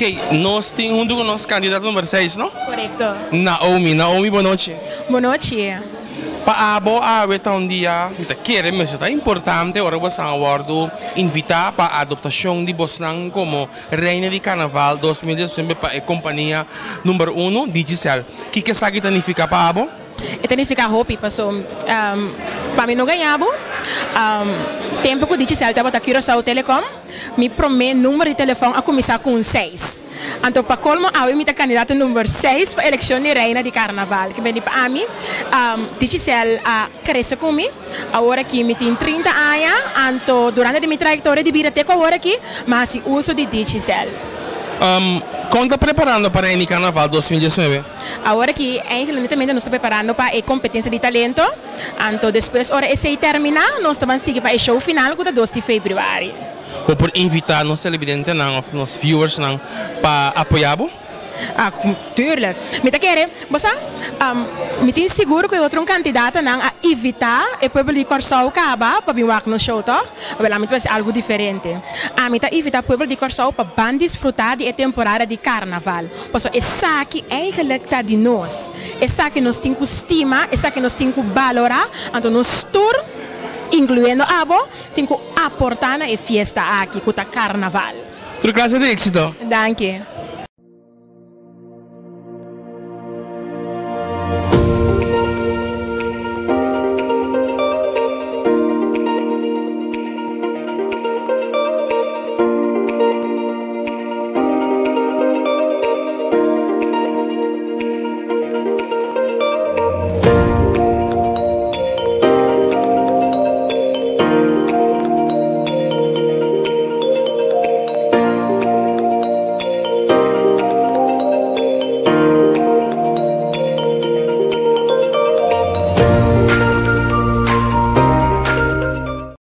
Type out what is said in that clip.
Ok, nos tin huntu ku nos kandidato number seis, no? Korekto. Naomi, Naomi bon nochi. Bon nochi. Pa abo awe ta un dia, mi ta kere mester ta importante ora bosan a wòrdu invitá pa adoptashon di bosnan komo Reina di Karnaval 2019 pa e kompania number uno, Digicel. Kiko esaki ta nifiká pa abo? E ta nifiká hopi paso pa mi no gaña bo, tempu ku Digicel tabata Curaçao Telecom, Mi promé number di telefòn a kuminsá ku un seis. Anto pa kolmo awe mi ta kandidato number seis pa elekshon di Reina di Karnaval. Ke bini pa ami, Digicel a krese ku mi. Awor aki mi tin 30 aña, anto durante di mi trayektoria di bida te ku awor aki mi a hasi uso di Digicel. Kon ta preparando pa Reina di Karnaval 2019? Awor aki eigenliamente nos ta preparando pa e kompetensia di talento. Anto despues ora esei terminá, nos ta ban sigui pa e show final ku ta 2 di febrüari. Bo por invitá nos televidentenan òf nos viewersnan pa apoyá bo? Ah, tuurlijk. Mi ta kere, bo sa, mi tin sigur ku e otro kandidatonan a invitá e pueblo di Kòrsou kaba pa bin wak nos show, tòg? Awel, ami ta hasi algu diferente. Ami ta invitá pueblo di Kòrsou pa ban disfrutá di e temporada di karnaval. Pasobra esaki eigenlijk ta di nos. Esaki nos tin ku stima, esaki nos tin ku balorá, anto nos tur, inkluyendo abo, tin ku aportá na e fiesta aki ku ta karnaval. Tur klase di éksito! Danki.